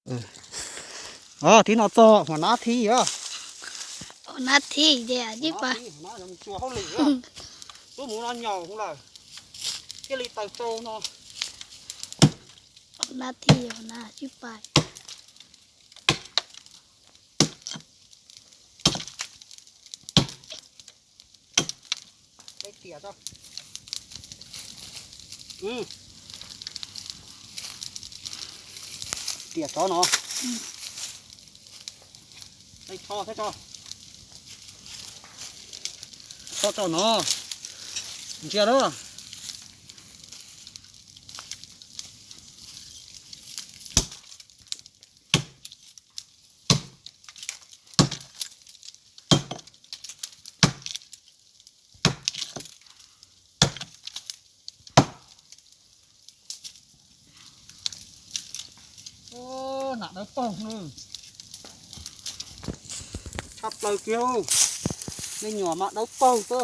Os, thib no txog hua nab thib os. Hua nab thib ces tib pas. Tub mus no nyaum lawm, thiaj li taws tau no. Hua nab thib, hua nab tib pas. Riam tsov no. Tso, tso no. Ntsia lawm. Nam dawb paug na. Tshaj plaws kiag, me nyuam mas dawb paug xwb.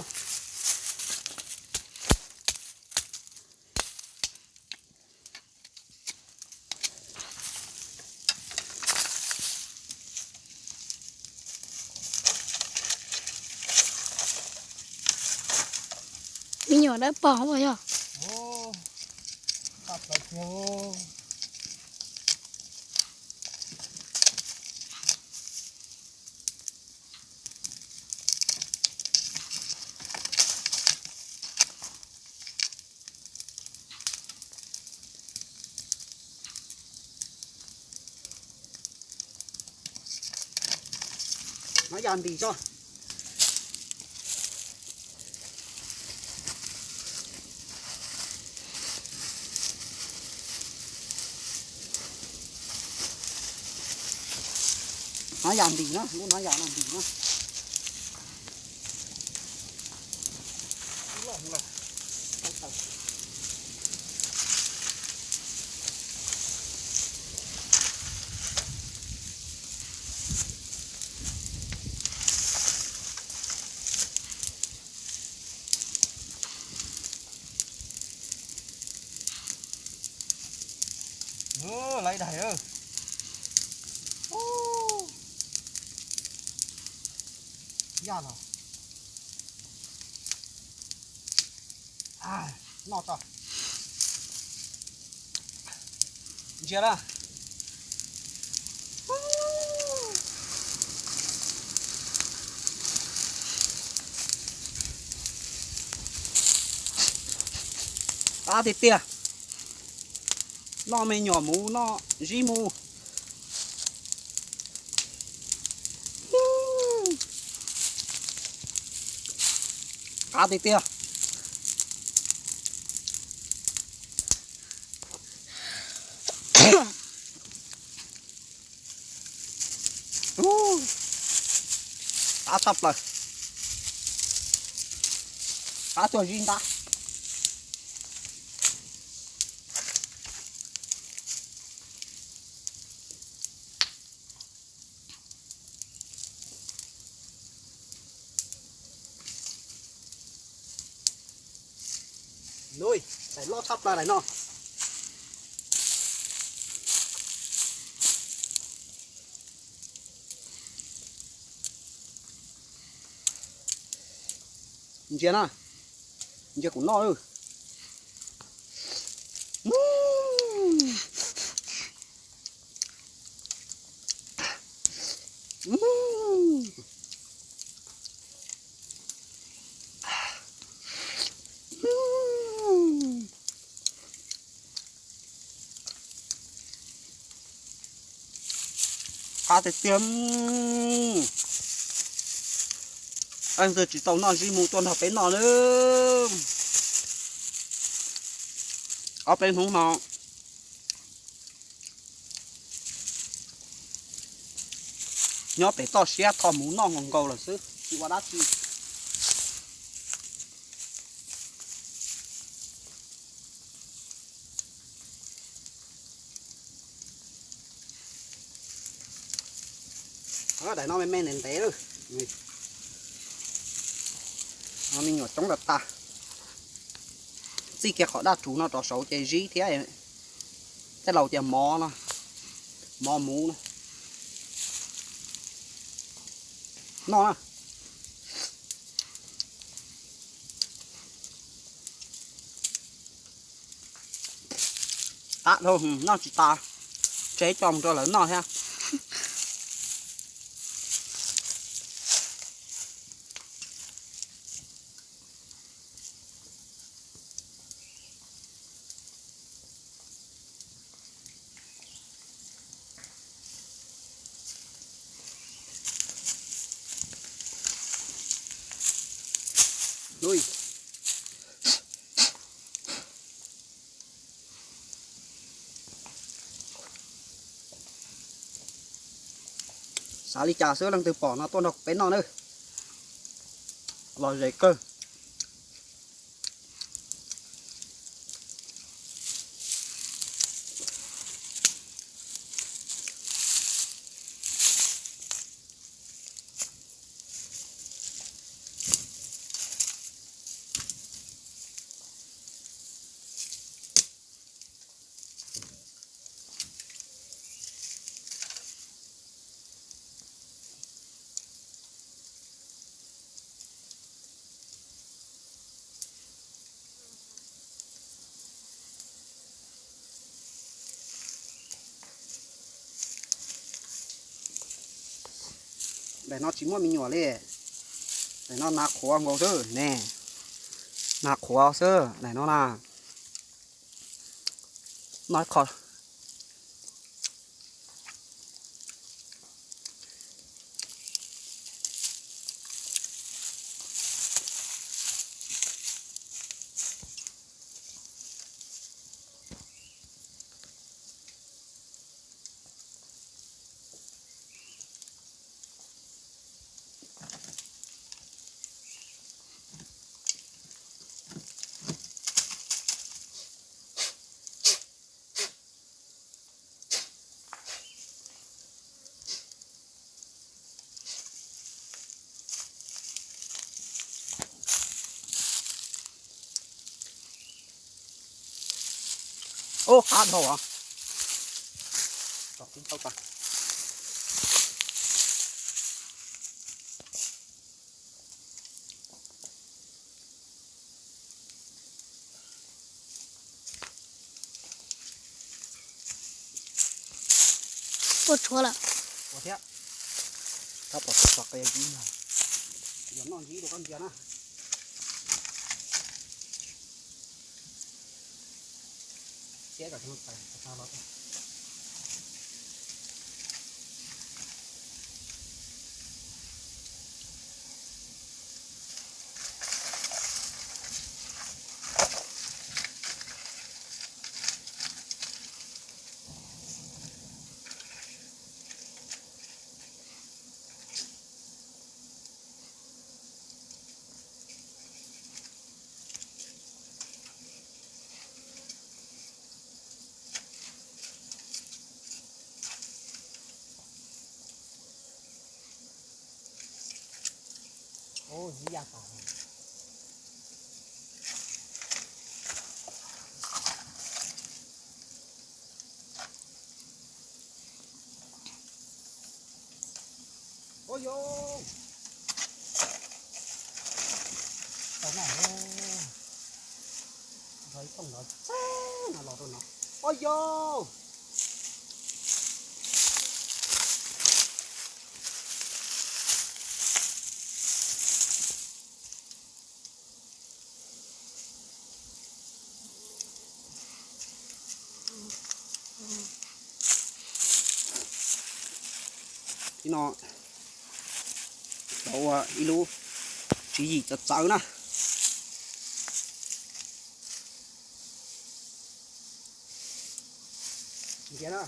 Me nyuam dawb paug yog. Nab yas ntis tso. Nab yas ntis na, lub nab yas no ntis na. Lawv daig. Yaj los. Noj tso. Ntsia na. Qab tiag tiag. Noj me nyuam mus noj zib mus. Qab tiag tiag. Qab tshaj plaws. Qab cuag zib ntab. Daim loj tshaj plaws daim no. Ntsia na, ntsia kuv noj. Qab tiag tiag. Leej twg tsis tau noj zib mus tuaj nrog peb noj nawb. Ob peb hnub no nyob pem toj siab tho mus noj nkaus nkaus lawm xwb tsis ua dab tsi. Daim no me me ntev ntev. Me nyuam coob tas tas. Txij kiag qhov daj rhuv no rov saud ces zib thiab. Tej laus tias mov no. Mov muv na. Noj na. Qab dhau, noj tsis tas, tsev coj mus rau lawv noj thiab. Xav li cas xwb, leej twg pom no tuaj nrog peb noj nawb. Lom zem kawg. Daim no tsis muaj me nyuam li. Daim no nas qhuav nkaus xwb ne. Nas qhuav xwb daim no na. Noj ib qho. Ub, qab dhau os. Ua tshuav lawm. Ua thiab. Tab tom txog qe ntsis no. Yog noj ntsis rau koj ntsia na. Siab kom cov no tawm tag los. Ub, zib ya tas. Ua yau. Tau noj lauj. Nrog ib thooj no txog no los rau no. Ua yau. Ib no tau ua ib lub tswv yim txawv txawv na. Ntiav na.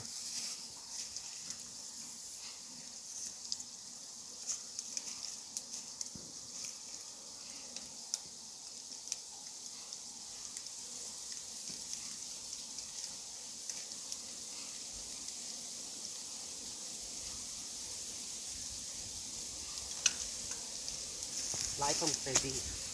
Laiv thooj tes tis.